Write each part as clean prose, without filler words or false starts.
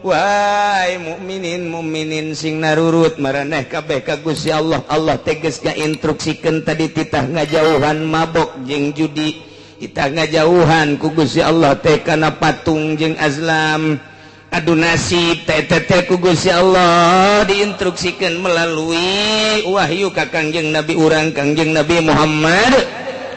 Wahai mukminin mukminin sing narurut maraneh kabeh ka Gusti Allah. Allah tegas ngainstruksikeun tadi titah ngajauhan mabok jeung judi, titah ngajauhan ku Gusti Allah teh kana patung jeung azlam. Adu nasib teh teh ku Gusti Allah diinstruksikeun melalui wahyu ka Kangjeng Nabi urang Kangjeng Nabi Muhammad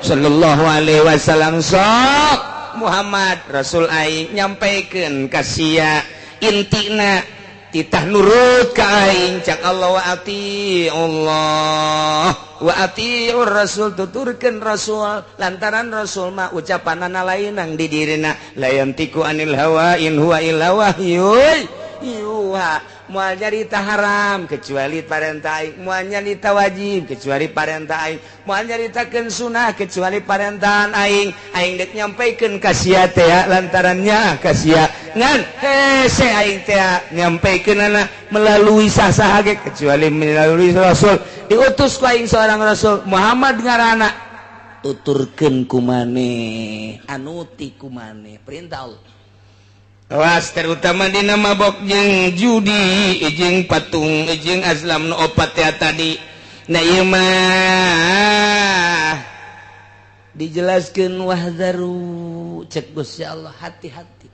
sallallahu alaihi wasallam. Sok Muhammad Rasul aing nyampaikeun ka sia intina titah nurut ka aing cak Allah wa ati Allah wa atiur Rasul, tuturkeun Rasul lantaran Rasul mah ucapanana lainang di dirina la yantiku anil hawa in huwa illa wahyun yuha. Moal nyarita haram kecuali parentah aing, moal nyarita wajib kecuali parentah aing, moal nyaritakeun sunah kecuali parentahan aing. Aing dek nyampaikeun ka sia teh lantarannya ka sia ngan hese aing teh nyampaikeunana melalui sah-saha ge kecuali melalui Rasul. Diutus ku aing seorang Rasul Muhammad ngaranna, tuturkeun ku maneh, anuti ku maneh perintah Allah. Awas terutama dina mabok jeung judi jeung patung jeung azlam nu opat teh tadi. Nah ieu mah dijelaskeun wahzaru cek Gusti Allah, hati-hati.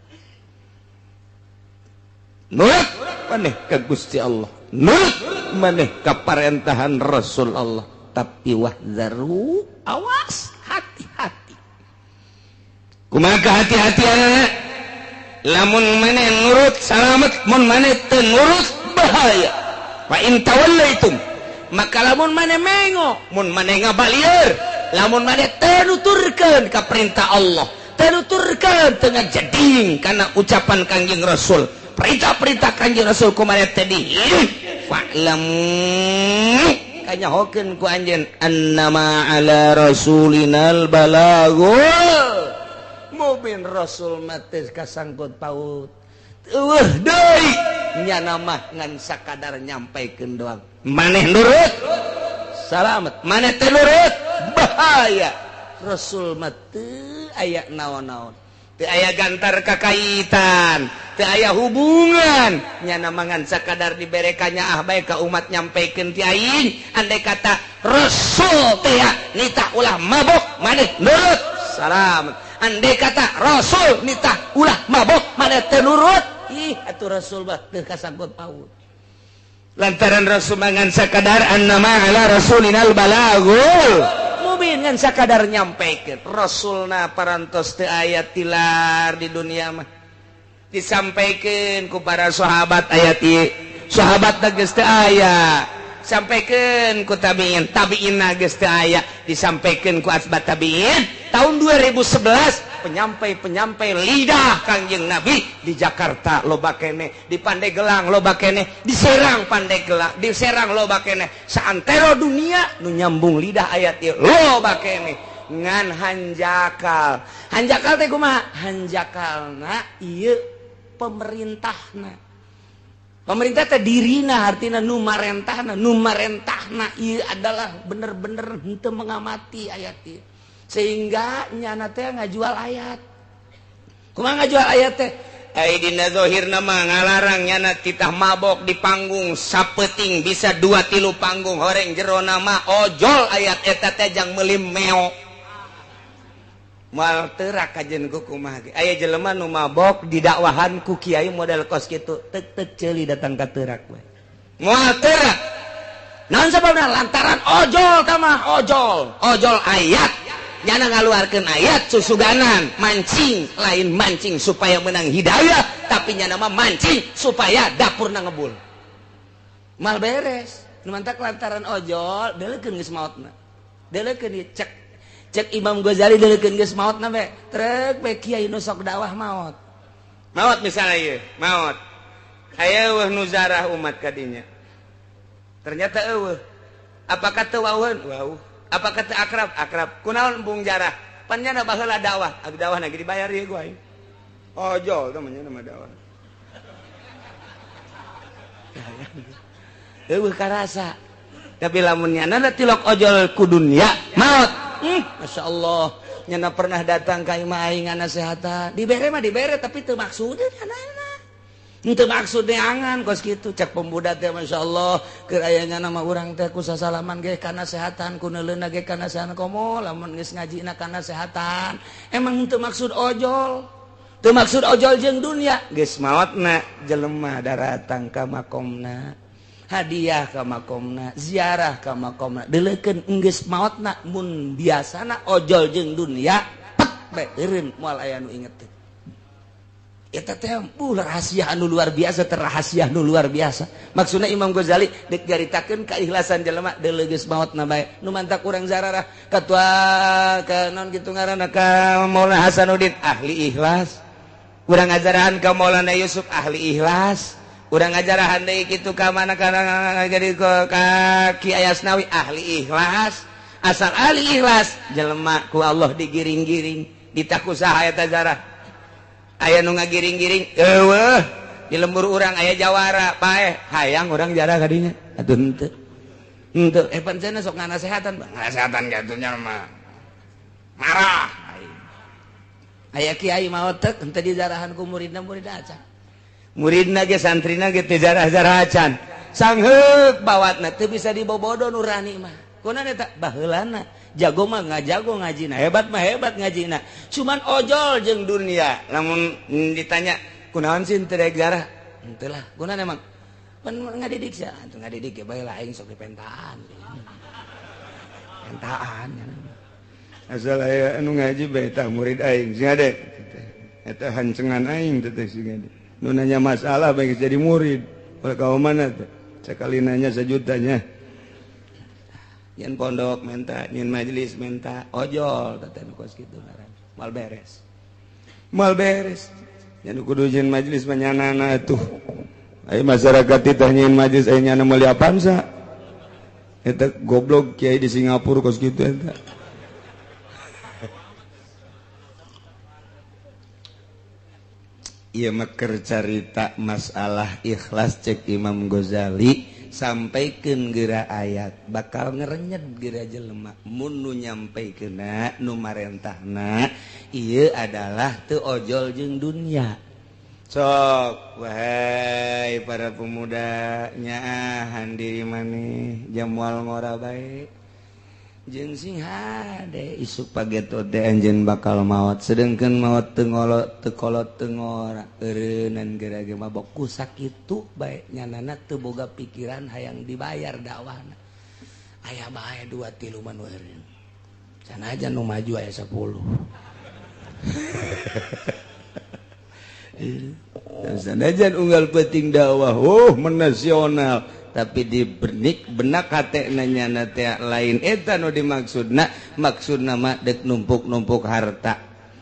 Nurut maneh ka Gusti Allah, nurut maneh ka parentahan Rasul Allah, tapi wahzaru awas hati-hati. Kumaha hati-hatianana? Lamun maneh nurut salamet, mun maneh teu nurut bahaya. Fa in tawallaitum, maka lamun maneh mengo, mun maneh ngabalieur, lamun maneh teu nuturkeun ka perintah Allah, teu nuturkeun teu ngajeding kana ucapan Kangjeng Rasul, perintah-perintah Kangjeng Rasul ku maneh teh di fa'lamu kanyahokeun ku anjeun annama ala rasulinal balagul mubin. Rasul mah kasangkut paut eueuh deui nyana mah ngan sakadar nyampaikeun doang. Maneh nurut salamet, maneh teu nurut bahaya. Rasul mah teu aya naon-naon, teu aya gantar kakaitan, teu aya hubungan nyana mah ngan sakadar diberekanya ah bae ka umat nyampaikeun ti aing. Andai kata Rasul teh nitah ulah mabok, maneh nurut salamet. Andai kata Rasul nitah ulah mabok, maneh teu nurut, ih atuh Rasul mah teu kasangkut paut. Lantaran Rasul ngan sakadar annama ala rasulinal balagul mubin, ngan sakadar nyampaikeun. Rasulna parantos teu aya tilar di dunia mah, disampaikeun ku para sahabat ayat ieu, sahabat geus teu aya, sampaikeun ku tabiin, tabiin geus teu aya, disampaikeun ku asbat tabiin. Tahun 2011 penyampai-penyampai lidah Kangjeng Nabi di Jakarta loba keneh, di Pandeglang loba keneh, di Serang Pandeglang, di Serang loba keneh, saantero dunia nu nyambung lidah ayat ieu loba keneh. Ngan hanjakal, hanjakal teh kumaha? Hanjakalna ieu pemerintahna. Pemerintah teh dirina artina nu marentahna, nu marentahna ieu adalah bener-bener henteu mengamati ayat ieu. Sehingga nyana teh ngajual ayat. Kumaha ngajual ayat teh? Ai dina zahirna mah ngalarang nyana titah mabok di panggung sapeuting bisa 2-3 panggung, horeng jerona mah ojol ayat eta teh jang meuli meo. Moal teurak kajen ku kumaha ge. Aya jelema nu mabok didakwahan ku kiai model kos kitu, tek-tek ceuli datang ka teurak we. Moal teurak. Naon sababna? Lantaran ojol tah mah ojol, ojol ayat. Nyana ngaluarkeun ayat susuganan, mancing, lain mancing supaya menang hidayah, tapi nyana mah mancing supaya dapurna ngebul. Mal beres. Nu mantak lantaran ojol deuleukeun geus maotna. Deuleukeun ieu cek cek Imam Ghazali deuleukeun geus maotna be. Trek be kiai nu sok dakwah maot. Maot misalnya ieu, maot. Aya eueuh nu zarah umat kadinya. Ternyata eueuh. Apakah teu wauheun? Wauh. Apakah teu akrab? Akrab. Kunaon embung jarah? Pan nyana baheula dakwah. Abi dakwah lagi dibayar ieu ku aing. Ojol teh mah nyana mah dakwah. Eueuh karasa. Tapi lamun nyana tilok ojol ku dunia maot. Masya Allah. Nyana pernah datang ka imah aing ngasehatan. Dibere mah dibere tapi teu maksudna nyana. Henteu maksud neangan kos kitu cek pemuda teh masyaallah keur aya nama urang teh ku sasalaman ge kana sehatan ku neuleuna ge kana sehatan komo lamun geus ngajina kana sehatan emang henteu maksud ojol teu maksud ojol jeung dunia geus maotna jelema daratang ka makomna hadiah ka makomna ziarah ka makomna deuleukeun geus maotna mun biasana ojol jeung dunia pek bae eureun moal aya nu inget. Eta teh rahasia anu luar biasa, terrahasia anu luar biasa. Maksudna Imam Ghazali dek nyaritakeun keikhlasan jelema deuleu geus maotna bae. Nu mantak urang zararah katua ka naon kitu ngaranna ka Maulana Hasanuddin ahli ikhlas. Urang ngajarahan ka Maulana Yusuf ahli ikhlas. Urang ngajarahan deui kitu ka mana kana jadi ka Ki Ayasnawi ahli ikhlas. Asal ahli ikhlas jelema ku Allah digiring-giring ditaku saha eta zarah. Aya nu ngagiring-giring eueuh di lembur urang aya jawara paeh hayang urang jarah kadinya atuh henteu henteu pancen sok nganasehatan nganasehatan kitu nya mah marah aya kiai maot teh henteu dijarahan ku muridna muridna acan muridna ge santrina ge teu jarah-jarah acan sangheuk bawatna teu bisa dibobodo nurani mah kunaon eta baheulana jago mah ngajago ngajina hebat mah hebat ngajina cuman ojol jeung dunia lamun ditanya kunaon sih teu rek jarah henteu lah kunaon emang pan ngadidik sia atuh ngadidik ge bae lah aing sok dipentaan pentaan asal aya anu ngaji bae tah murid aing sing ade eta hancengan aing teh sing ade nu nanya masalah bae jadi murid ulah ka mana teh sakali nanya sejutanya nyen pondok menta, nyen majelis menta, ojol teh nu kos kitu ngaran. Moal beres. Moal beres. Nya nu kudu nyen majelis mah nyanana atuh. Ai masyarakat teh nyen majelis aya nyana meuli Avanza. Eta goblok kiai di Singapura kos kitu eta. Ieu mah keur carita masalah ikhlas cek Imam Ghazali sampaikeun geura ayat bakal ngerenyet geura jelema mun nu nyampaikeunna nu marentahna ieu adalah teu ojol jeung dunia. Sok wahai para pemuda nyaahan diri maneh jamual ngora bae jeung sing hade isuk pageto teh anjeun bakal maot sedengkeun maot teu ngolot teu kolot teu ngora eureunnan geura ge mabok ku sakitu bae nyanana teu boga pikiran hayang dibayar dakwahna aya bae 2 3 mah nu eureun sanajan nu maju aya 10. Sanajan unggal penting dakwah oh menasional tapi di benik benak hate nanya teh lain eta nu dimaksudna maksudna mah dek numpuk-numpuk harta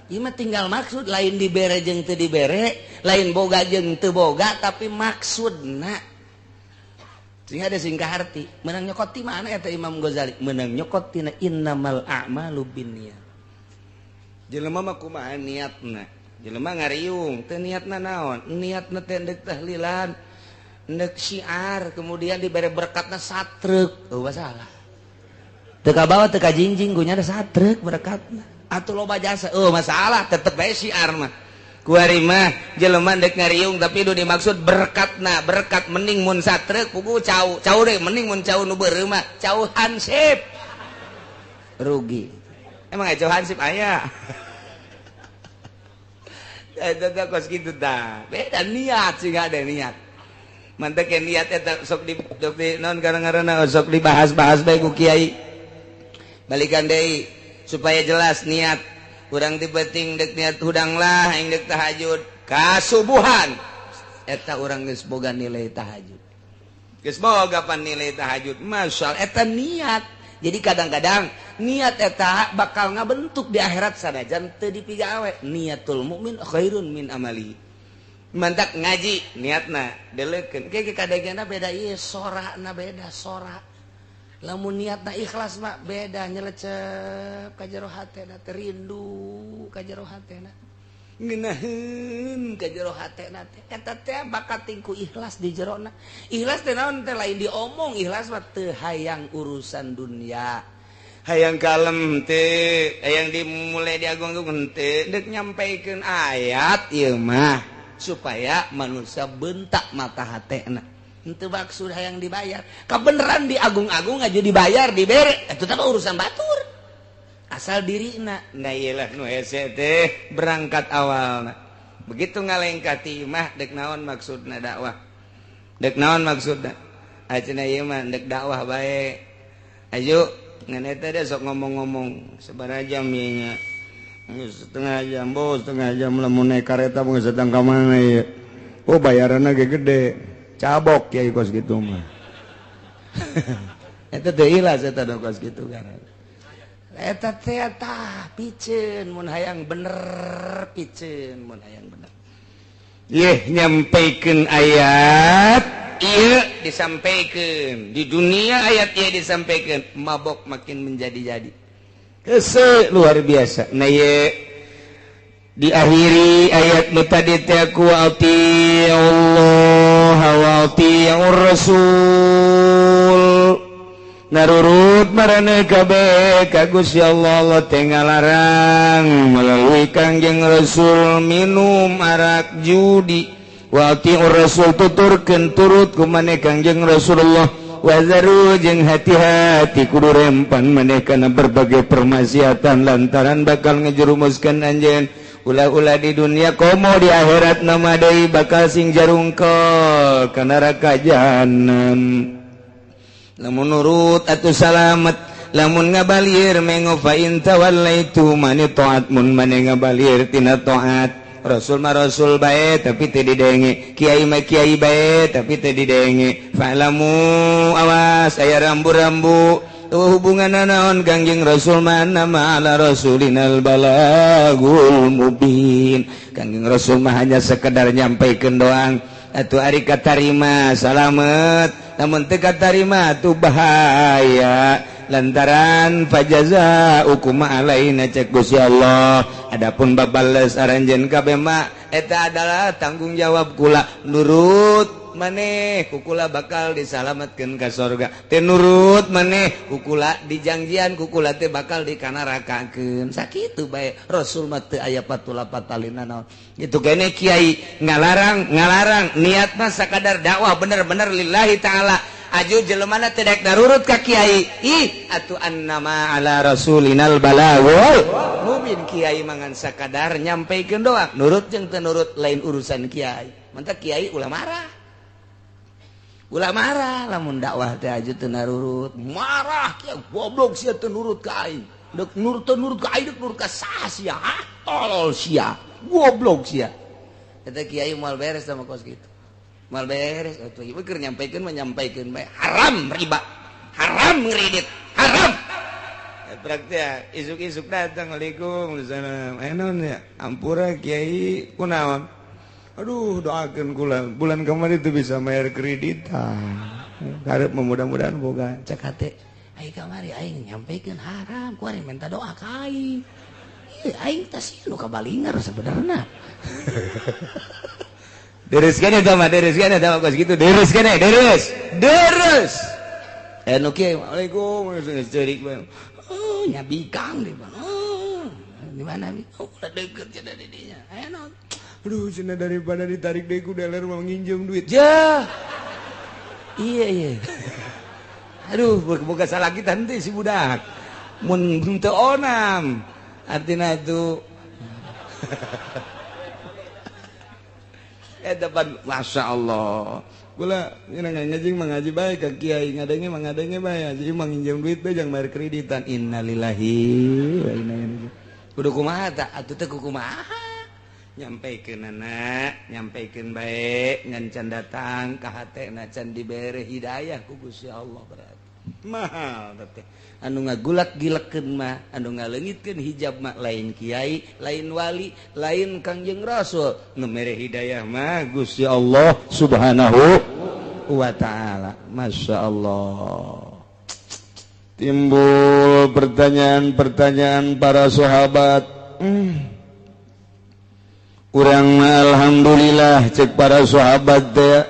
ieu mah tinggal maksud lain dibere jeung teu dibere lain boga jeung teu boga tapi maksudna sehingga ada sing kaharti meunang nyokot ti mana eta Imam Ghazali meunang nyokot tina innamal a'malu binniyat jelema mah kumaha niatna jelema ngariung teu niatna naon niatna teh deuk tahlilan nek syiar kemudian diberi berkatna satrek eueuh masalah teu kabawa teu kajingjing gunya ada satrek berkatna atuh loba jasa eueuh masalah tetep bae syiar mah kuari mah jelema dek ngariung tapi nu dimaksud berkatna berkat mending mun satrek pugu cau cau deui mending mun cau nu beureum mah cau hansip rugi emang aya cau hansip aya eta kos kitu tah beda niat sih ada niat mantek niat eta sok di naon ngaranna sok dibahas-bahas bae ku kiai balikan deui supaya jelas niat urang ti penting dek niat hudang lah aing dek tahajud kasubuhan eta urang geus boga nilai tahajud geus boga pan nilai tahajud masyaallah eta niat. Jadi kadang-kadang niat eta bakal ngabentuk di akhirat sanajan teu dipigawe niatul mukmin khairun min amali. Mantak ngaji niatna deleukeun ke kadegena beda ieu sorana beda sora lamun niatna ikhlas mah beda nyelecep ka jero hatena teh rindu ka jero hatena ngeunaheun ka jero hatena teh eta teh bakat tingku ikhlas di jerona ikhlas teh naon teh lain diomong ikhlas mah teu hayang urusan dunia hayang kalem teh hayang dimulai diagung-agung teh deuk nyampaikeun ayat ieu mah Supaya manusia bentak mata hatena. Henteu maksud hayang dibayar. Kabeneran diagung-agung aja dibayar, dibere. Eta teh urusan batur. Asal dirina. Nah ieu lah nu hese teh berangkat awalna. Begitu ngalengkah ti imah dek naon maksudna dakwah. Dek naon maksudna? Acenah ieu mah dek dakwah bae. Ayo ngan eta teh sok ngomong-ngomong sabaraha jam ieu nya. Setengah jam, bos, setengah jam lamun naik kareta mah geus datang ka mana ieu. Oh bayaranna ge gede. Cabok kiai kos kitu mah. Eta teh ilas eta kos kitu kan. Eta teh tah piceun mun hayang bener, piceun mun hayang bener. Yeh nyampaikan ayat ieu disampaikan di dunia, ayat ieu disampaikan, mabok makin menjadi-jadi. Hese luar biasa. Nah ye diakhiri ayat nu tadi teh ku Allah wa atiur rasul. Narurut marane kabeh ka Gusti Allah, Allah teh ngalarang melalui Kangjeng Rasul minum arak judi. Wa atiur rasul tuturkeun turut ku maneh Kangjeng Rasulullah. Wazaru jeung hati-hati kudu rempan maneh kana berbagai permaksiatan lantaran bakal ngejerumuskeun anjeun ulah-ulah di dunia komo di akhirat nama deui bakal sing jarungkol ka neraka jahanam. Lamun nurut atuh salamet, lamun ngabalir mengo fa in tawallaitu mani taat mun mane ngabalir tina taat. Rasul mah rasul bae tapi teu didenge, kiai mah kiai bae tapi teu didenge. Fa'lamu awas aya rambu-rambu hubungan naon Kangjeng Rasul mana ma'ala rasulinal balagul mubin. Kangjeng Rasul mah hanya sekedar nyampaikeun doang. Atuh ari katarima salamet, lamun teu katarima atuh bahaya. Lantaran fajaza ukuma alaina cek Gusti Allah. Adapun babales aranjeun kabeh mah eta adalah tanggung jawab kula. Nurut maneh kukula bakal disalametkeun ka sorga, teu nurut maneh kukula dijangjian kukula teh bakal dikanarakakeun. Sakitu bae Rasul mah teu aya patula patalina naon. Itu kene kiai ngalarang ngalarang niat mah sakadar dakwah bener-bener lillahi taala. Aju jelemana teu daek darurut ka kiai. Ih atuh annama ala rasulinal balagul mubin. Kiai mangan sakadar nyampaikeun doang, nurut jeung teu nurut lain urusan kiai. Mantak kiai ulah marah. Ulah marah lamun dakwah teh aju teu narurut. Marah kiai goblok sia teu nurut ka aing. Dek nurut teu nurut ka aing, dek nurut ka saha sia? Ah, tolol sia. Goblok sia. Eta kiai moal beres sama kos kitu. Moal beres atuh ieu keur nyampaikeun mah nyampaikeun bae. Haram riba. Haram ngredit. Haram. Praktik isuk-isuk datang, waalaikumsalam. Eh naon ya? Ampura kiai kunaon? Aduh, doakan kula bulan kemarin itu bisa bayar kreditan. Karep mudah-mudahan boga. Cek hate, ai kamari aing nyampaikeun haram, ku aing minta doa ka aing. Ieu aing teh sieun nu kabalinger sebenarna. Deres kene tah mah, deres kene tah kos kitu, deres kene, deres. Deres. Eh nu kieu, waalaikum ceurik bae. Oh, nya bikang di mana? Oh, di mana? Oh, udah deket cenah di dinya. Aya naon? Aduh, cenah daripada ditarik deui ku dealer mau nginjem duit. Ja. Iya, iya. Aduh, boga salah kita henteu si budak. Mun teu onam. Artina itu eta pan Masya Allah. Kula ngaji mengaji bae ka kiai, ngadenge mengadenge bae, jadi manginjem duit bae jang bayar kreditan. Innalillahi wa inna ilaihi raji'un. Kudu kumaha tah? Atuh teh kumaha? Nyampaikeun anak, nyampaikeun bae ngan can datang ka hatena can dibere hidayah ku Gusti Allah berarti. Mahal teh. Anu ngagulak gilekeun mah, anu ngaleungitkeun hijab mah lain kiai, lain wali, lain Kangjeng Rasul. Nu mere hidayah mah Gusti Allah Subhanahu wa taala. Masya Allah. Timbul pertanyaan-pertanyaan para sahabat. Urang alhamdulillah cek para sahabat teh.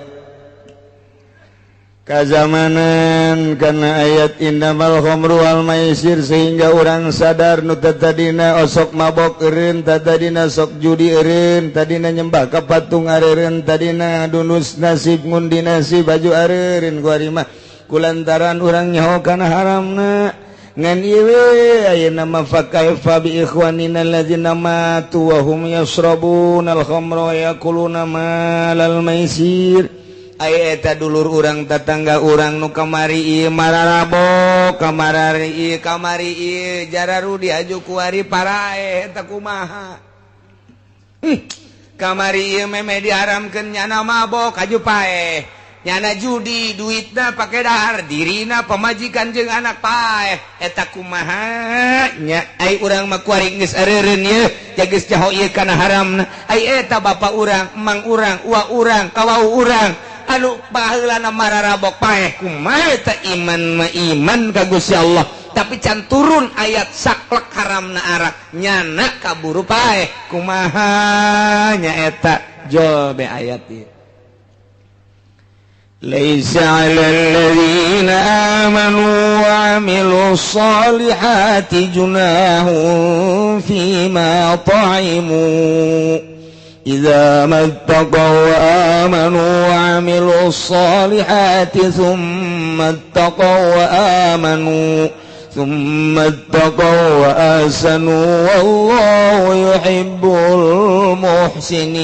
Kazamanan karena ayat innamal khamru wal maisir sehingga orang sadar nu tadina osok mabok eureun, tadina sok judi eureun, tadina nyembah ka patung areureun, tadina dunus nasib ngundi nasib baju areureun ku ari mah kulantaran urang nyaho kana haramna. Ngan ieu we ayeuna mah fa kaifa bi ikhwanina alladzina matu wa hum yashrabuna al-khamra wa yakuluna malal maisir. Aya eta dulur urang tatangga urang nu kamari ieu mararabok, kamarari ieu kamari ieu jararudi aju kuari parae eta kumaha. Kamari ieu meme diharamkeun nyana mabok aju paeh, nyana judi duitna pake dahar, dirina pamajikan jeung anak paeh eta kumaha nya. Ai urang mah kuari geus areureun ieu geus jaho ieu kana haramna. Ai eta bapa urang, emang urang, uwa urang, kawau urang anu baheulana mararabok paeh kumaha eta. Iman mah iman ka Gusti Allah, tapi can turun ayat saklek haramna arak nyana kaburu paeh kumaha nya eta. Jol be ayat ieu. Laisa 'alal ladzina amanu wa 'amilus solihati junahun fima ta'imu idza mattaqaw wa amanu wa 'amilus solihati thumma ittaqaw wa amanu thumma ittaqaw wa ahsanu wallahu yuhibbul muhsinin.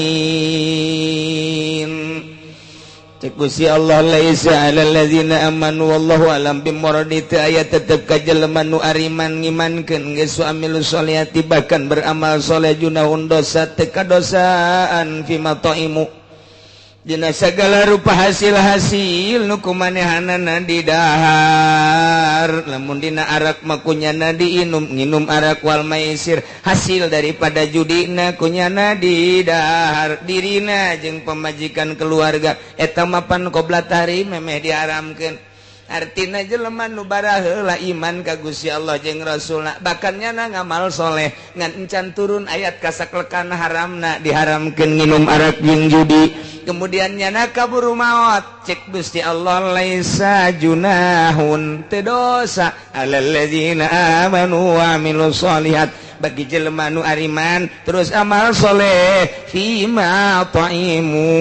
Cek Gusti Allah laisa 'alal ladzina amanu wallahu alam bimuradi teu aya tetep ka jelema nu ariman ngimankeun geus amilus solihati bahkan beramal soleh junahun dosa teu kadosaan fima ta'imu dina sagala rupa hasil-hasil nu kumanehanana didahar. Lamun dina arak mah kunyana diinum, nginum arak wal maisir hasil daripada judina kunyana didahar, dirina jeung pamajikan keluarga eta mapan qobla tahrim memeh diharamkeun. Artina jelema nu baraheula iman ka Gusti Allah jeung Rasulna bahkan nyana ngamal soleh ngan encan turun ayat kasaklekana haramna diharamkeun nginum arak jeung judi, kemudian nyana kaburu maot. Cek Gusti Allah laisa junahun teu dosa alal ladzina amanu wa amilus solihat bagi jelema nu ariman terus amal soleh fima ta'imu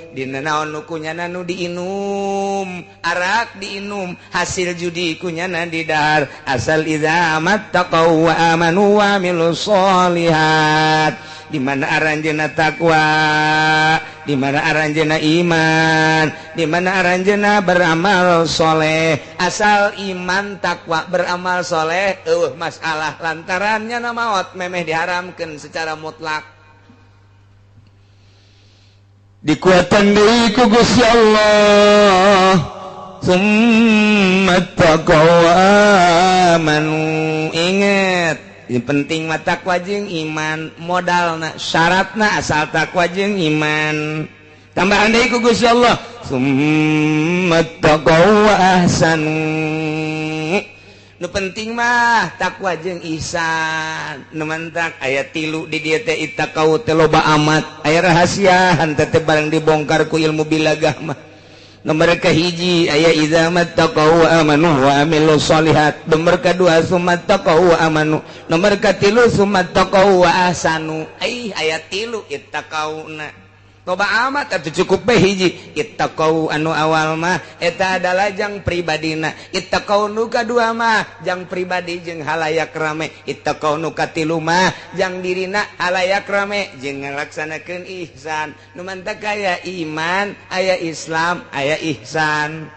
dina naon nu kunyana nu diinum, arak diinum hasil judi kunyana didahar, asal idza mattaqau wa amanu wa amilus solihat. Di mana aranjeuna takwa, di mana aranjeuna iman, di mana aranjeuna beramal soleh. Asal iman takwa beramal soleh eueuh masalah lantarannya na maot memeh diharamkeun secara mutlak. Dikuatan deui ku Gusti Allah summa taqaw amanu. Ingat yang penting mah takwa jeung iman, modalna syaratna asal takwa jeung iman. Tambahan deui ku Gusti Allah summa taqaw wa ahsanu. Nu penting mah takwa jeung ihsan. Nu mantak aya tilu di dieu teh ittaqau teh loba amat, aya rahasiaan teh barang dibongkar ku ilmu bilagah mah. Nomor kahiji aya idza mattaqau wa amanu wa amilus solihat. Nomor kadua sumattaqau wa amanu. Nomor katilu sumattaqau wa ahsanu. Ai aya tilu ittaqauna. Loba amat atuh cukup bae hiji. Ittaqau anu awal mah eta adalah jang pribadina. Ittaqau nu kadua mah jang pribadi jeung halayak rame. Ittaqau nu katilu mah jang dirina halayak rame jeung ngalaksanakeun ihsan. Nu mantak aya iman, aya Islam, aya ihsan,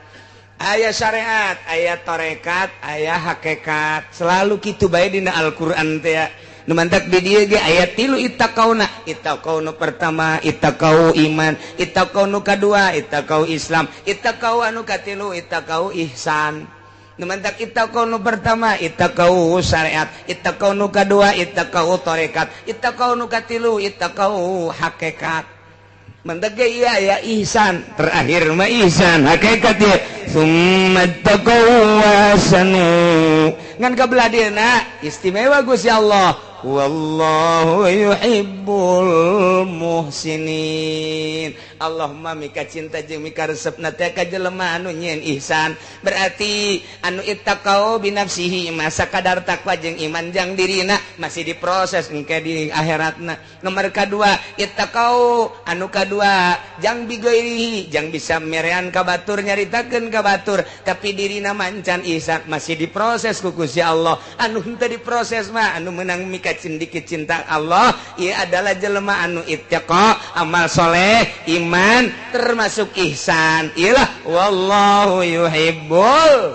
aya syariat, aya tarekat, aya hakikat. Selalu kitu bae dina Al-Qur'an teh. Nu mantak di dieu ge aya tilu ittaqauna. Ittaqau nu pertama ittaqau iman, ittaqau nu kadua ittaqau Islam, ittaqau anu katilu ittaqau ihsan. Nu mantak ittaqau nu pertama ittaqau syariat, ittaqau nu kadua ittaqau tarekat, ittaqau nu katilu ittaqau hakikat. Mantak ge ieu aya ihsan, terakhir mah ihsan hakikat ieu. Summa taqau wasanu. Ngan kabelah dieuna istimewa Gusti Allah. Wallahu yuhibbul muhsinin. Allahumma mika cinta jeung mika resepna teh ka jelema anu nyieun ihsan. Berarti anu ittaqau binafsihi masa kadar takwa jeung iman jang dirina masih diproses engke di akhiratna. Nomor kadua ittaqau anu kadua jang bigairihi jang bisa merean ka batur nyaritakeun ka batur tapi dirina mancan ihsan masih diproses ku Gusti Allah. Anu henteu diproses mah anu menang mika cindiki cinta Allah ieu adalah jelema anu ittaqa amal soleh iman termasuk ihsan. Iyalah wallahu yuhibbul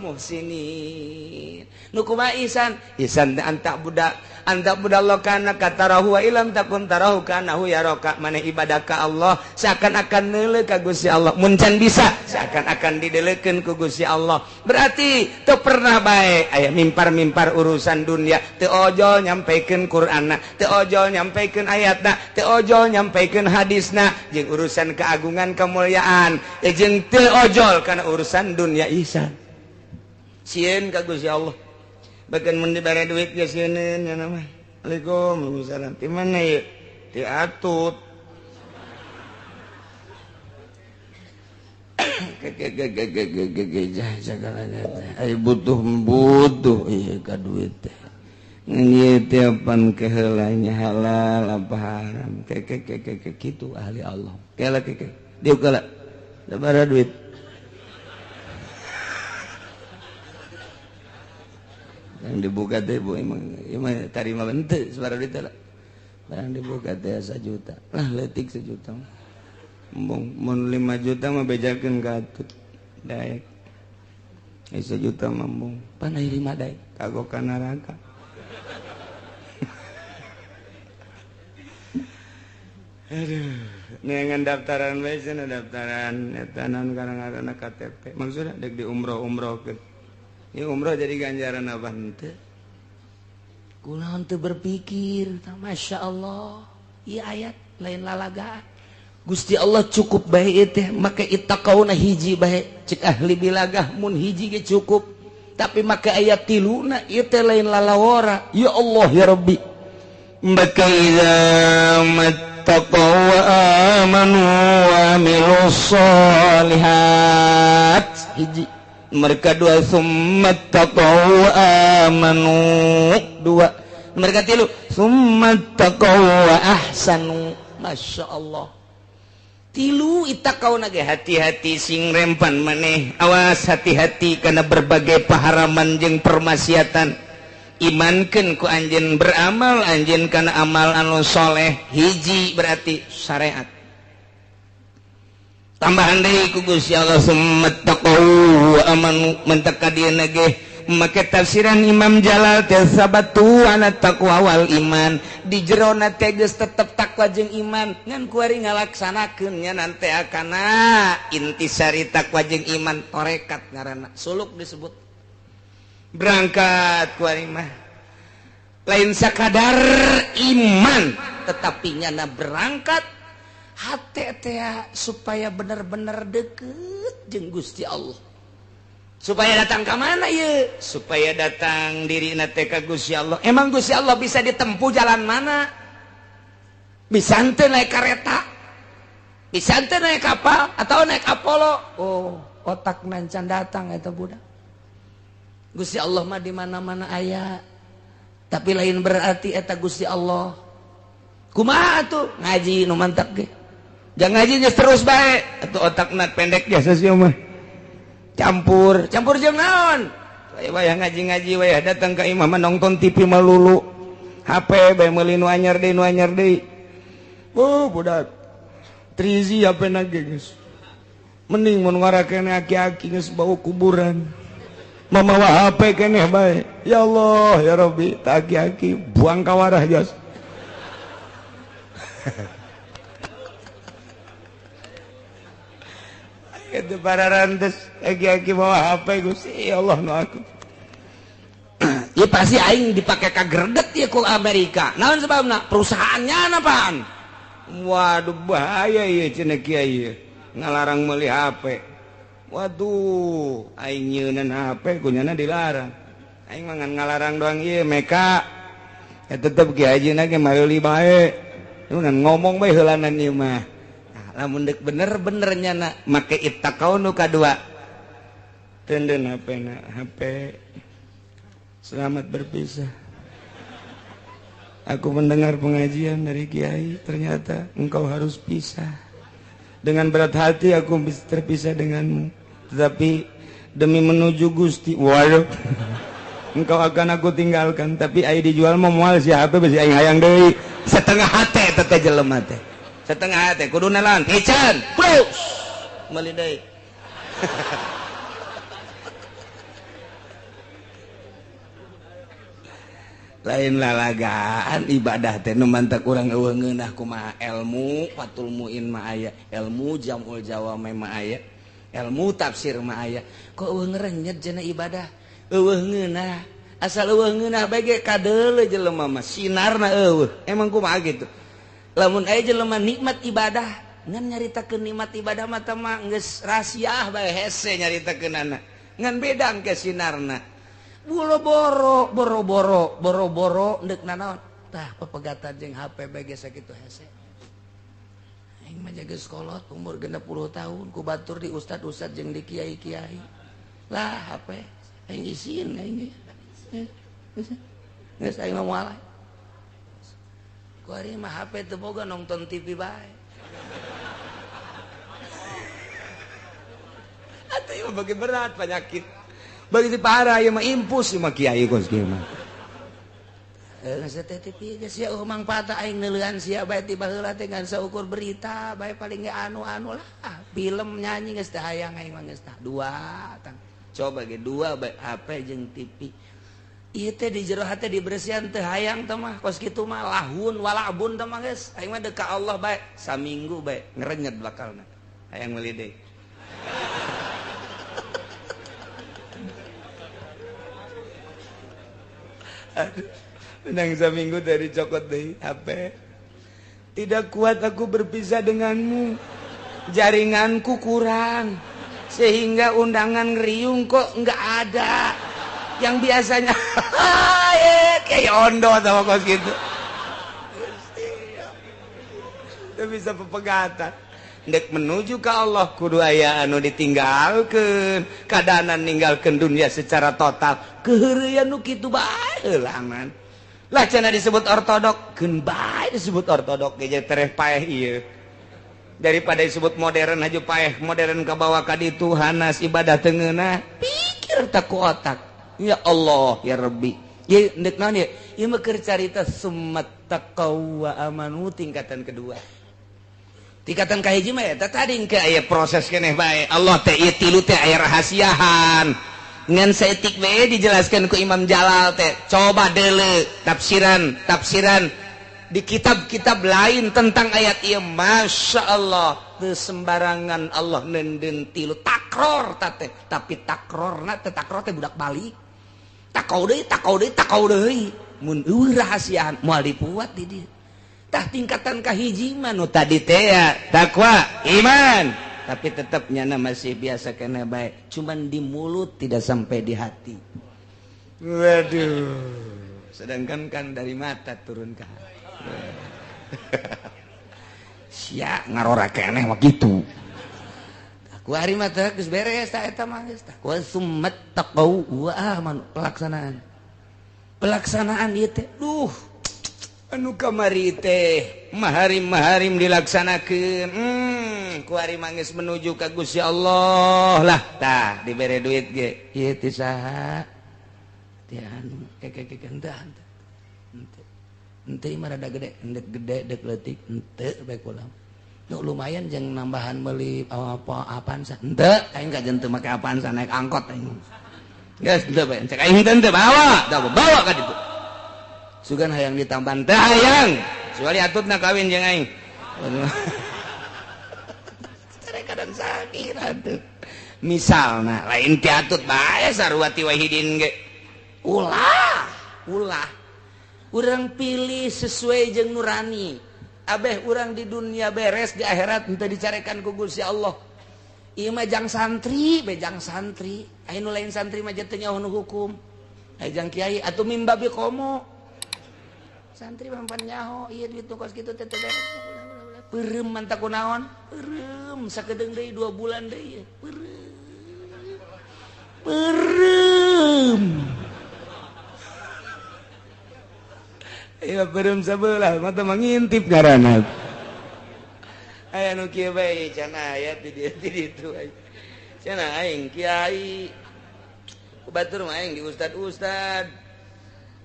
muhsinin. Nu kumaha ihsan? Ihsan teh antak budak Allah kana katarahu wa ilam takun tarahu kanahu yaraka. Maneh ibadah ka Allah seakan-akan neuleuh ka Gusti Allah, mun can bisa seakan-akan dideulekeun ku Gusti Allah. Berarti teu pernah bae aya mimpar-mimpar urusan dunia, teu ojol nyampikeun Qur'anna, teu ojol nyampikeun ayatna, teu ojol nyampikeun hadisna jeung urusan keagungan kemuliaan, jeung teu ojol kana urusan dunia ihsan. Sieun ka Gusti Allah. Bahkan mun dibere duit ge sieun nya mah. Assalamualaikum, waalaikumsalam. Ti mana ieu? Ti Atut. Ai butuh ieu ka duit teh. Ngan ieu teh pan keheulanya halal apa haram. Ke kitu ahli Allah. Kela ke. Dieu kala. Sabaraha duit? Yang dibuka teh bu emang tarima bente sabaraha duit teh lah. Barang dibuka teh 1 juta. Lah leutik 1 juta. Embung mun 5 juta mah bejakeun ka Atut. Daek. 1 juta mah embung. Pan aya 5 daek kagok ka neraka. Aduh, neangan daftaran bae cenah daftaran eta naon karang-karangna KTP. Maksudna deuk di umroh-umrohkeun. Ini umroh jadi ganjaran apa henteu? Kunaon teu berpikir, Masya Allah, ieu ayat lain lalagaan. Gusti Allah cukup bae ieu teh, make ittaqauna hiji bae. Cek ahli bilagah mun hiji ge cukup. Tapi make ayat tiluna ieu teh lain lalawara. Ya Allah ya Rabbi. Maka idza mattaqaw wa amanu wa amilus solihat. Hiji. Mereka dua summa taqaw amanu dua. Mereka tilu summa taqaw wa ahsanu. Masya Allah. Tilu ittaqau nage hati-hati sing rempan maneh. Awas hati-hati karena berbagai paharaman jeung permaksiatan. Imankeun ku anjeun beramal anjeun kana amal anu soleh. Hiji berarti syariat. Tambahan deui ku Gusti Allah summattaqau wa amanu mentaka dieu ge make tafsiran Imam Jalal teh sabatu ana taqwa wal iman di jerona teh geus tetep takwa jeung iman ngan kuari ngalaksanakeun nya nanti akana intisari takwa jeung iman tarekat ngaranna suluk disebut berangkat kuari mah lain sakadar iman tetapi nyana berangkat hati teh supaya bener-bener deket jeung Gusti Allah. Supaya datang ke mana ye? Supaya datang dirina teh ka Gusti Allah. Emang Gusti Allah bisa ditempuh jalan mana? Bisa henteu naik kereta? Bisa henteu naik kapal atau naik Apollo? Oh, otak nancan datang eta budak. Gusti Allah mah di mana-mana aya. Tapi lain berarti eta Gusti Allah. Kumaha atuh? Ngaji nu mantap ge. Jangan ngaji terus bae atau otak nak pendek biasa sih mah. Campur, campur jeung naon? Wayah ngaji-ngaji wayah datang ke imam nonton TV melulu. HP bae meuli nu anyar deui nu anyar deui. Oh, budak. Trizi HP na ge geus. Mending mun ngarakene aki-aki geus bau kuburan. Mamawa HP keneh bae. Ya Allah, ya Rabbi, tak aki-aki buang ka warah jas. Itu para rantes aki-aki bawa HP Gusti ya Allah nu aku. Ya pasti aing dipake ka greget ya ku Amerika. Naon sebabna? Perusahaannya apaan? Waduh bahaya ieu cenah kiai ngalarang meuli HP. Waduh, aing nyeunan HP kunyana dilarang. Aing mah ngan ngalarang doang ieu meka. Ya tetep kiai haji ge meuli bae. Ngan ngomong bae heulanan ieu mah. Tah lamun deuk bener-bener nyana make ittaqau nu kadua. Tenden HP na HP. Selamat berpisah. Aku mendengar pengajian dari kiai, ternyata engkau harus pisah. Dengan berat hati aku terpisah denganmu, tetapi demi menuju Gusti, waduh, engkau akan aku tinggalkan. Tapi ai dijual mah moal si HP besi aing hayang deui. Setengah hate teh jelema teh. Setengah hate kudu nalan piceun. Plus meuli deui. Lain lalagaan ibadah teh nu mantak urang eueuh ngeunah kumaha ilmu Fathul Muin mah aya, ilmu Jamul Jawami mah aya, ilmu tafsir mah aya. Kok eueuh ngerenyet cenah ibadah? Eueuh ngeunah. Asal eueuh ngeunah bae ge kadeuleu jelema mah sinarna eueuh. Emang kumaha gitu? Lamun aya jelema nikmat ibadah, ngan nyaritakeun nikmat ibadah mah teh mah geus rahasiah bae hese nyaritakeunana. Ngan beda engke sinarna. Bolo boro boro boro boro boro ndek nanaon tah pepegatan jeung HP bae ge sakitu hese. Aing mah geus kolot umur 60 tahun ku batur di ustad-ustad jeung di kiai-kiai. Lah HP aing isin aing. Geus aing mah moal. Ku ari mah HP teu boga nonton TV bae. Atuh ieu bagi berat penyakit. Begitu parah ya mah impus mah kiai kos kieu mah. Geus teh TV geus sia mangfaat aing neuleuan sia bae ti baheula teh ngan saukur berita bae paling ge anu-anu lah. Film nyanyi geus teh hayang aing mah geus tah dua tang. Coba ge dua bae HP jeung TV. Ieu teh di jero hate dibersihan teh hayang teh mah kos kitu mah lahun walabun teh mah geus. Aing mah deuk ka Allah bae saminggu bae ngerenyet bakalna. Hayang meuli deui. Menang seminggu dari cokot deh HP. Tidak kuat aku berpisah denganmu. Jaringanku kurang sehingga undangan ngeriung kok nggak ada. Yang biasanya kayak ondo sama kos gitu. Itu bisa pepegatan. Ndek menuju ke Allah kudu aya anu ditinggalkeun, kadanan ninggalkeun dunia secara total. Keheureuyan nu kitu bae heulangan. Lah cenah disebut ortodok, keun bae disebut ortodok ge tereh paeh ieu. Daripada disebut modern aja paeh, modern ka bawa ka ditu hanas ibadah teu ngeunah. Pikir tak ku otak. Ya Allah ya Rabbi. Ieu ndek naon ieu? Ieu mah keur carita summat taqaw wa amanu tingkatan kedua. Tingkatan kahiji mah eta tadi engke aya proses keneh bae. Allah teh ieu tilu teh aya rahasiahan. Ngan saeutik bae dijelaskeun ku Imam Jalal teh. Coba deuleu tafsiran di kitab-kitab lain tentang ayat ieu. Masya Allah, teu sembarangan Allah neundeun tilu takror teh, tapi takrorna teh takror teh budak balik. Takau deui, takau deui, takau deui. Mun eueuh rahasiahan moal dipuat di dieu. Tah tingkatan kahiji mah nu tadi teh ya takwa iman, tapi tetap nyana masih biasa kena baik, cuman di mulut tidak sampai di hati. Waduh, sedangkan kan dari mata turun ke hati. Sia ngarora keneh mah kitu. Ku ari mah teh geus beres tah eta mah geus tah. Wa summat taqau wa amanu, pelaksanaan. Pelaksanaan ieu teh duh anu kamari teh maharim-maharim dilaksanakeun. Ku ari mangis menuju ka Gusti Allah lah tah dibere duit ge ieu teh saha teh anu keke henteu henteu henteu mah rada gede endek gede dek leutik henteu bae kula nu lumayan jeung nambahan meuli apa apaan sa henteu aing ka jeung teu make apaan sa naik angkot aing geus henteu bae cek aing henteu bawa bawa ka ditu sugan hayang ditambahan teh hayang kecuali atutna kawin jeung aing. Kadang sakit atuh. Misalna lain ti atut bae sarua ti wahidin ge. Ulah, ulah. Urang pilih sesuai jeung nurani. Abeh urang di dunia beres di akhirat henteu dicarekan ku Gusti Allah. Ieu mah jang santri, be jang santri. Aya nu lain santri mah teu nyaho nu hukum. Aya jang kiai atuh mimbabi komo. Santri mah pan nyaho ieu duit nu kos kitu teh beres. Peureum mantap kunaon? Peureum sakedeung deui 2 bulan deui. Peureum. Peureum. Iya peureum sabelah mata mangintip ngaranna. Aya nu kieu bae can aya di dieu di ditu. Cenah aing kiai. Batur mah aing di ustad-ustad.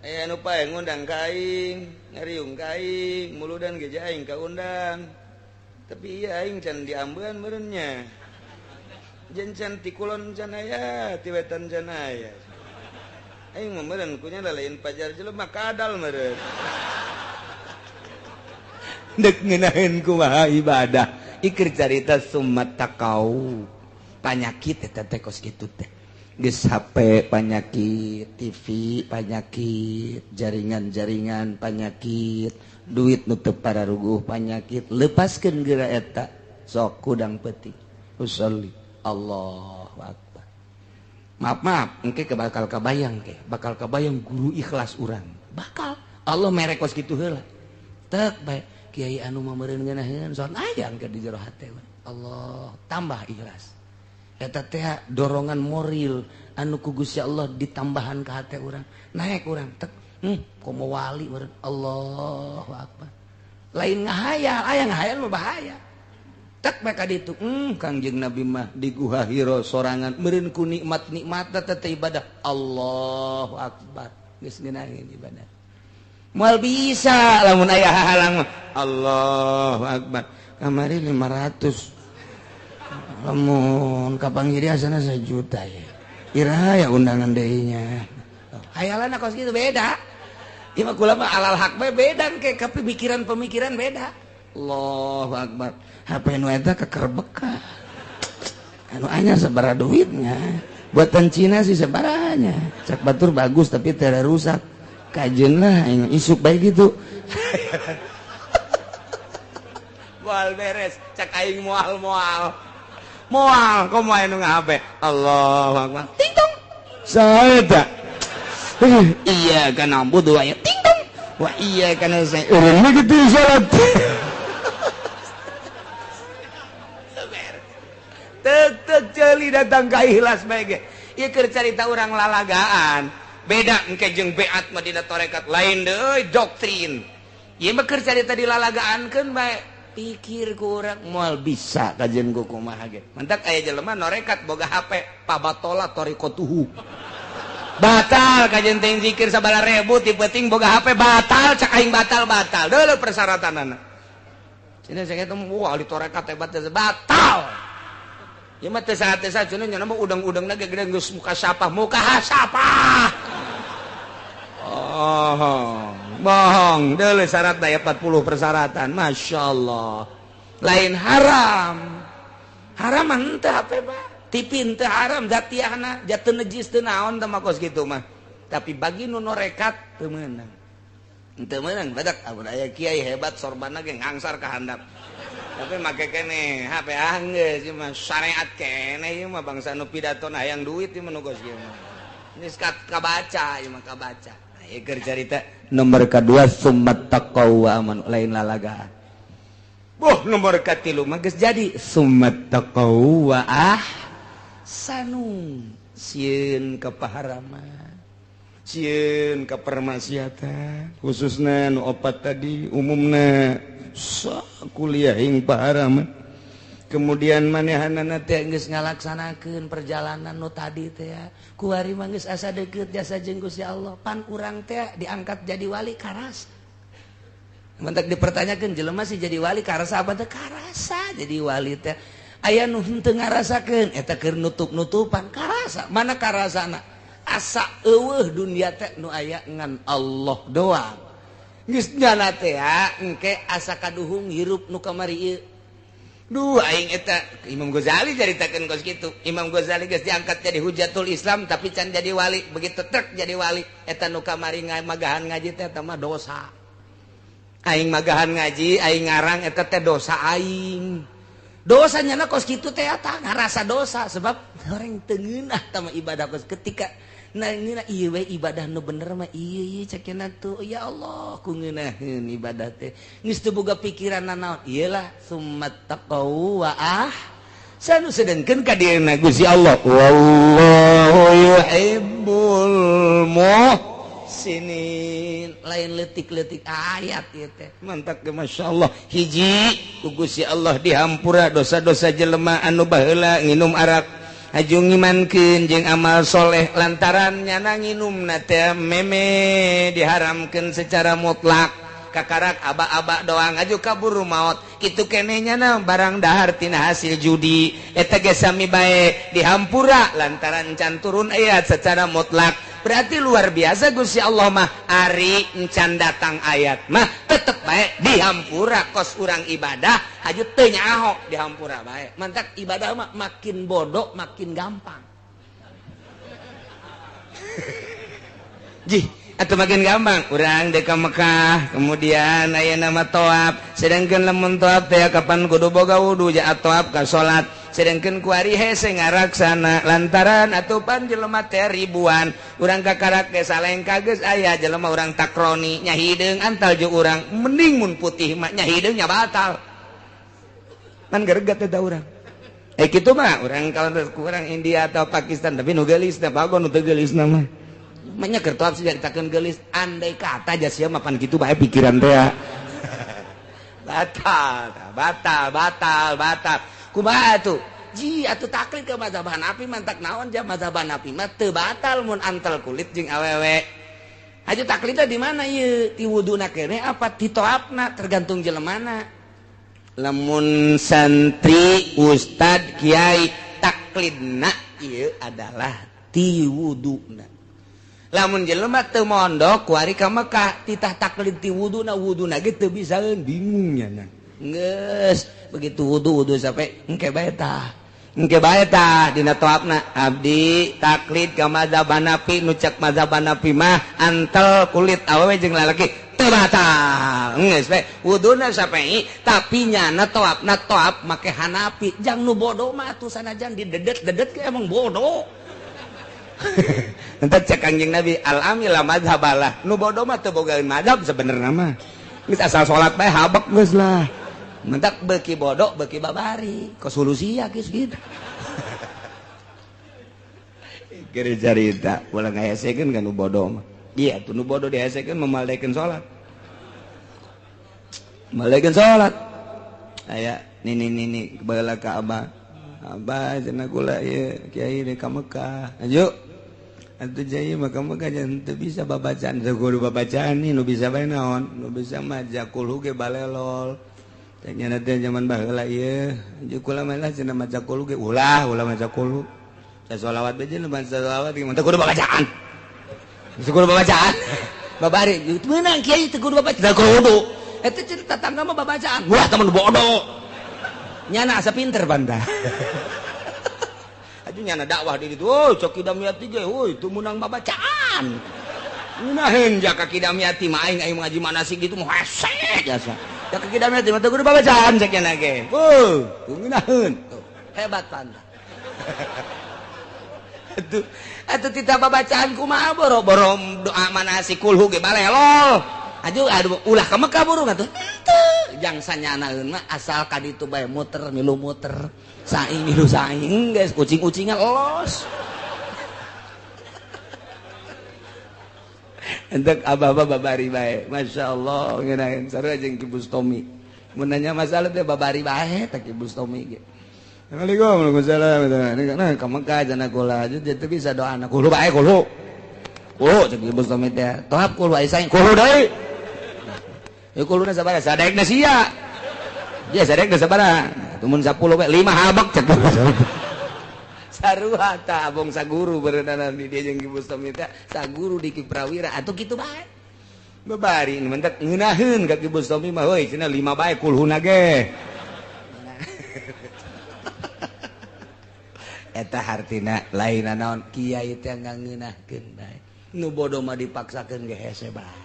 Aya nu pae ngundang ka aing, ngariung ka aing, muludan ge aing kaundang. Tapi iya aing can diambean meureun nya. Jeung can ti kulon can aya, ti wetan can aya. Aing mah meureun kunya lain pajar jelema kadal meureun. Dek ngeunaheun kumaha ibadah. Ikir carita summat taqau. Panyakit eta teh kos kitu teh. Geus HP panyakit, TV panyakit, jaringan-jaringan panyakit, duit nu teu pararuguh panyakit, lepaskeun geura eta sok kudang peuting. Usolli Allahu akbar. Maaf maaf, engke bakal kabayang ke, bakal kabayang guru ikhlas urang. Bakal Allah mere kos kitu heula. Tek bae kiai anu mah meureun ngeunaheun son aya engke di jero hate. Allah tambah ikhlas. Eta teh dorongan moral anu ku Gusti Allah ditambahan ka hate urang naik urang tek komo wali meureun Allahu akbar lain ngahayal aya ngahayal mah bahaya tek bae ka ditu Kangjeng Nabi mah di Guha Hira sorangan meureun ku nikmat-nikmat teh ibadah Allahu akbar geus ngeunaheun ibadah moal bisa lamun aya hahalang mah Allahu akbar kamari 500 lamun kapanggih asana 1 juta ya. Iraha ya undangan deui nya. Hayalan kos kitu beda. Ieu mah kula mah alal hak bae beda ke pemikiran-pemikiran beda. Allahu akbar. HP nu eta kekerbeka. Anu anyar sabaraha duitnya. Buatan Cina sih sabarahanya. Cak batur bagus tapi teu rusak. Kajeun lah aing isuk bae gitu. Moal beres, cak aing moal-moal. Moal komo aya nu ngahape Allahu akbar ting tong saeta iya kana budu aya ting tong wa iya kana saya urang kitu salat tek tek ceuli datang ka ikhlas bae ge ieu keur carita urang lalagaan beda engke jeung beat mah dina tarekat lain deui doktrin ieu mah keur carita dilalagaankeun bae pikir kurang moal bisa kajian ku kumaha ge mantak aya jelema norekat boga HP pabatola torikotuhu batal kajian teh zikir sabaraha ribu ti penting boga HP batal cak aing batal batal deuleu persyaratanana cenah saya teh wah ahli torekat hebat batal ieu mah teu saha teu saha cenah nya mah udang-udangna ge gede geus muka sapah muka hasapah oh bohong deuleu syarat daya 40 persyaratan Masya Allah lain haram haram mah henteu HP mah TV henteu haram zatiahna jatuh najis teu naon teh mah kos kitu mah tapi bagi nu norekat teu meunang henteu meunang badak amun aya kiai hebat sorbanna ge ngangsar ka handap tapi make keneh HP anggeus ieu mah syariat keneh ieu mah bangsa nu pidato hayang duit ieu mah nu kos kieu mah geus kabaca ieu mah kabaca. Ieu carita nomor kedua summat taqaw wa amanu lain lalagaan. Boh nomor katilu mah geus jadi summat taqaw wa ahsanu. Sieun ka paharaman, sieun ka permaksiatan, khususna nu opat tadi umumna sakuliah ing paharaman. Kemudian manehanana teh geus ngalaksanakeun perjalanan nu tadi teh kuari mah geus asa deukeut jasa jeung Gusti Allah pan urang teh diangkat jadi wali karasa mantak dipertanyakeun jelema sih jadi wali karasa apa teh karasa jadi wali teh aya nu henteu ngarasakeun eta keur nutup-nutupan karasa mana karasana asa eueuh dunia teh nu aya ngan Allah doang geus nyana teh engke asa kaduhung hirup nu kamari ieu. Duh aing eta Imam Ghazali caritakeun kos kitu. Imam Ghazali geus diangkat jadi hujatul Islam tapi can jadi wali. Begitu trek jadi wali eta nu kamari magahan ngaji teh eta mah dosa. Aing magahan ngaji, aing ngarang eta teh dosa aing. Dosa nyana kos kitu teh eta ngarasa dosa sebab orang teu ngeunah tah mah ibadah kos ketika Nah ngeunah ieu we ibadah nu bener mah ieu ieu cek cenah tuh ya Allah ku ngeunaheun ibadah teh geus teu boga pikiran nanaon ieu lah summattaqau wa ahsanu sedengkeun ka dieuna Gusti Allah wallahu yuhibbul muhsinin lain leutik-leutik ayat ieu teh mantak ge masyaallah hiji ku Gusti Allah dihampura dosa-dosa jelema anu baheula nginum arak aju ngimankeun jeung amal soleh lantaran nyana nginumna teh meme diharamkeun secara mutlak kakarak aba-aba doang aju kaburu maot kitu keneh nyana barang dahar tina hasil judi eta ge sami bae dihampura lantaran can turun ayat secara mutlak. Berarti luar biasa Gusti Allah mah ari encan datang ayat mah tetep bae dihampura kos urang ibadah aju teu nyaho dihampura bae. Mantak ibadah mah makin bodoh makin gampang. Jih atau makin gampang urang dek ka Mekah kemudian aya nama toab sedangkan lamun toab teh kapan kudu boga wudu ja toab ka salat sedangkan kuari hese ngaraksana lantaran atupan jelema teh ribuan urang kakarak ge salengka geus aya jelema urang takroni nya hideung antal jeung urang mending mun putih mah nya hideung nya batal pan geregat eta urang kitu mah urang kalau kurang India atau Pakistan tapi nu geulis teh bagon nu teu geulisna mah manya keur toab dicaritakeun geulis andai kata ja sia mah pan kitu bae pikiran teh batal batal batal batal kumaha atuh ji atuh taklid ke mazhab Hanafi mantak naon ja mazhab Hanafi mah teu batal mun antel kulit jeung awewe aju taklidna di mana ieu ti wuduna keneh apa ti toabna tergantung jelemana lamun santri ustad kiai taklidna ieu adalah ti wuduna lamun jelema teu mondok kuari ka Mekah titah taklid ti wuduna wuduna ge teu bisaeun bingung nya geus begitu wudu sampai engke bae tah engke bae tah dina toabna abdi taklid ka mazhab Hanafi nu cek mazhab Hanafi mah antel kulit awewe jeung lalaki teu batal geus bae wuduna sampai tapi nyana toabna toab make Hanafi jang nu bodoh mah atuh sanajan didedet-dedet ge emang bodoh. Entar cek Kanjeng Nabi al-amil la mazhabalah nu bodoh mah teu bogaeun mazhab sebenarna mah geus asal salat bae habek geus lah mentak beki bodoh beki babari ke solusi ya geus gitu. Keur carita ulah ngahesekeun ka nu bodoh mah iya tuh nu bodoh dihesekeun memaldekeun salat maldekeun salat aya nini baheula ka abah abah cenah kula ieu kiai deuk ka Mekah aju atuh jai mah ka Mekah jangan teu bisa babacaan teu kudu babacaan ni nu bisa bae naon nu bisa mah jakulhu ge balelol nya teh zaman baheula ieu aju kula mah lah cenah maca kulhu ge ulah ulah maca kulhu sholawat bae jeung maca sholawat ge teu kudu babacaan teu kudu babacaan babari meunang kiai teu kudu babacaan teu kudu eta cerita tetangga mah babacaan wah teman bodoh nyana asa pinter banda aju nyana dakwah di ditu oh cok Kidamiati ge euy teu meunang babacaan ngeunaheun jaka Kidamiati mah aing aing ngaji manasik gitu mah hese jasa jaka Kidamiati mah teu kudu babacaan cek nya ge heuh ngeunaheun hebat panda atuh atuh tita babacaan kumaha boro-boro doa manasik kulhu ge balelol aju aduh ulah ka Mekah burung atuh henteu jang sanyanaeun mah asal ka ditu bae muter milu muter saing milu saing geus ucing-ucingan los entek abah-abah babari bae masyaallah ngeunaheun sarua jeung Ki Bustomi mun nanya masalah teh babari bae teh Ki Bustomi ge Assalamualaikum warahmatullahi wabarakatuh. Nah ka Mekah cenah kula teu bisa doana kulo bae kulo kulo cek Ki Bustomi teh tohap kulo aya saing kulo deui ya kuluna sabaraha sadaekna sia dia sadaekna sabaraha tumun 10 bae 5 habek cek sarua tah abong saguru berenana di dia jeung Ki Bustomi teh saguru di Ki Prawira atuh kitu bae babari mentak ngeunaheun ka Ki Bustomi mah heuy cenah 5 bae kulhuna ge eta hartina lain naon kiai teh ngangeunahkeun bae nu bodoh mah dipaksakeun ge hese bae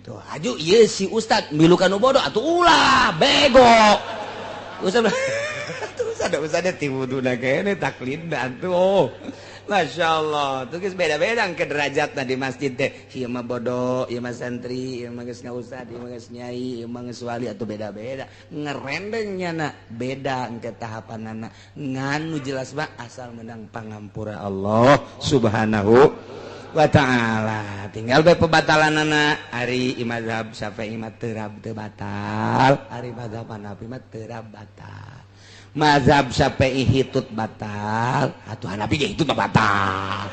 tuh aju ieu si ustad milu ka nu bodoh atuh ulah bego ustad tuh ustad ustad ti wuduna keneh taklidna atuh oh Masya Allah, tuh geus beda-beda ke derajatna di masjid teh. Ieu mah bodoh, ieu mah santri, ieu mah geus ngaustad, ieu mah geus nyai, ieu mah geus wali atuh beda-beda. Ngerendengnya na beda engke tahapanana. Ngan nu jelas mah asal menang pangampura Allah Subhanahu wa ta'ala. Tinggal bae pebatalanana ari mazhab Syafi'i mah terab teu batal, ari mazhab Hanafi mah terab batal. Mazhab Syafi'i hitut batal, atuh Hanafi ge hitut mah batal.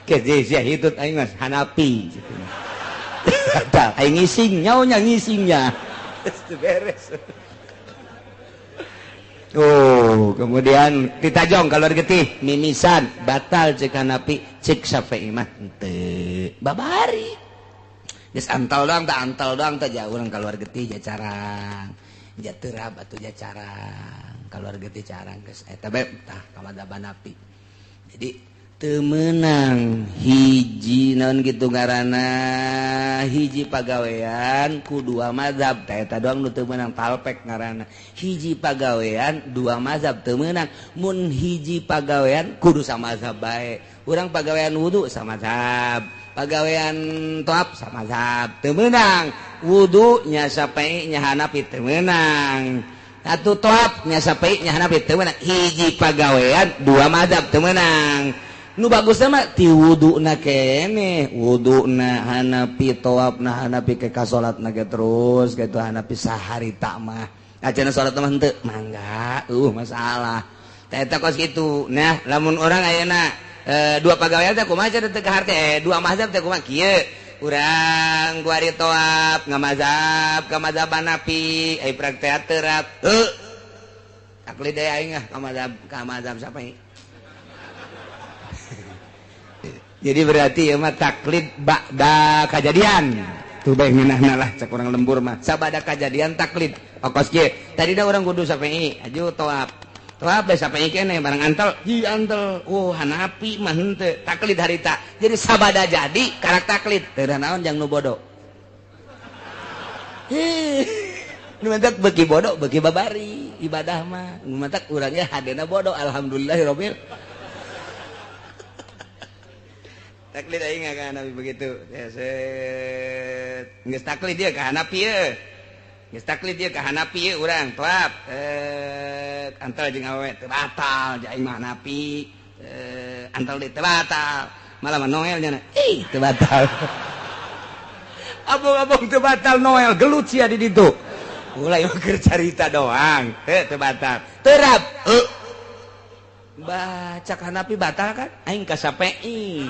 Ke sia hitut aing mas Hanafi. Batal aing ngising nyaonya ngisingnya. Geus beres. Oh, kemudian ditajong kalau getih mimisan batal cek Hanafi, cek Syafi'i mah henteu. Babari. Geus antal doang teh jauh urang keluar getih ja carang. Ja terab atuh ja carang, keluar getih carang geus eta bae tah ka mazhab Hanafi. Jadi teu meunang hiji naon kitu ngaranna hiji pagawean ku dua mazhab tah eta doang nu teu meunang talpek ngaranna. Hiji pagawean dua mazhab teu meunang, mun hiji pagawean kudu samazhab bae. Urang pagawean wudu samazhab, pagawean toap samazhab teu meunang. Wudu nya Syafi'i nya Hanafi teu meunang. Atuh toap nya Syafi'i nya Hanafi teu meunang. Hiji pagawean dua mazhab teu meunang. Nu bagusna mah ti wuduna keneh, wuduna Hanafi, toapna Hanafi, ke ka salatna ge terus kitu Hanafi saharita mah. Acana salat mah henteu mangga, masalah. Tah eta kos kitu. Nah, lamun urang ayeuna dua pagawean teh kumaha cenah teu kaharte, dua mazhab teh kumaha kieu. Urang kuari toap ngamazhab ka mazhab Hanafi, ai praktek terap. Heuh. Taklid deui aing ah ka mazhab Syafi'i. Jadi berarti ya mah taklid ba'da kajadian. Tuh bae ngeunahna lah cek urang lembur mah. Sabada kajadian taklid. Okos kieu. Tadina urang kudu Syafi'i, aju toap. Toap bae Syafi'i keneh barang antel, hi antel. Oh, Hanafi mah henteu taklid harita. Jadi sabada jadi karak taklid. Teu naon jang nu bodoh. Hih, nu mantak beuki bodoh beuki babari ibadah mah. Nu mantak urangnya hadena bodoh alhamdulillahirabbil. Taklid aing ka Hanafi begitu. Ya set. Geus taklid dia ka Hanafi ye. Geus taklid dia ka Hanafi ye urang toap. Antal jeung awewe teu batal ja aing mah Hanafi. Antal deui teu batal. Malah mah Noel nya. Ih, teu batal. Abong-abong teu batal Noel gelut sia di ditu. Ulah ieu keur carita doang. Heuh teu batal. Terap. Heuh. Baca Hanafi batal kan? Aing ka Syafi'i.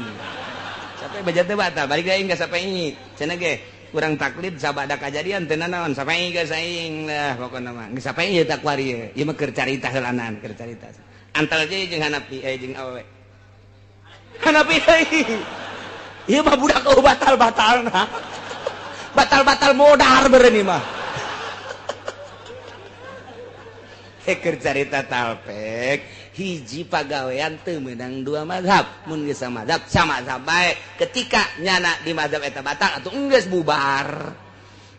Sampai baca teu batal, balik deui aing ka Syafi'i. Cenah ge urang taklid sabada kajadian teu nanaon Syafi'i geus aing lah pokona mah. Geus Syafi'i ieu tak kuari ieu. Ieu mah keur carita heulanan, keur carita. Antal deui jeung Hanafi jeung awewe. Hanafi deui. Ieu mah budak eueuh batal-batalna. Batal-batal modar beureun ieu mah. Keur carita talpek hiji pagawean teu meunang dua mazhab, mun geus samazhab samazhab bae. Ketika nyana di mazhab eta batal atuh enggeus bubar.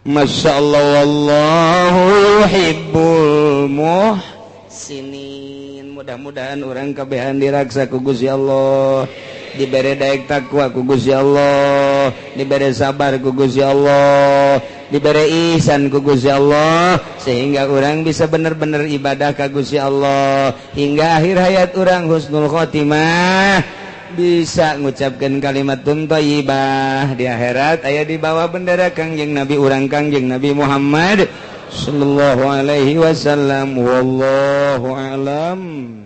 Masyaallah wallahu yuhibbul muhsinin. Mudah-mudahan urang kabehan diraksa ku Gusti Allah, dibere daek takwa ku Gusti Allah, dibere sabar ku Gusti Allah, dibere ihsan ku Gusti Allah, sehingga orang bisa bener-bener ibadah ka Gusti Allah hingga akhir hayat orang husnul khotimah, bisa ngucapkan kalimat thayyibah di akhirat aya di bawah bendera Kangjeng Nabi urang Kangjeng Nabi Muhammad sallallahu alaihi wasallam. Wallahu alam.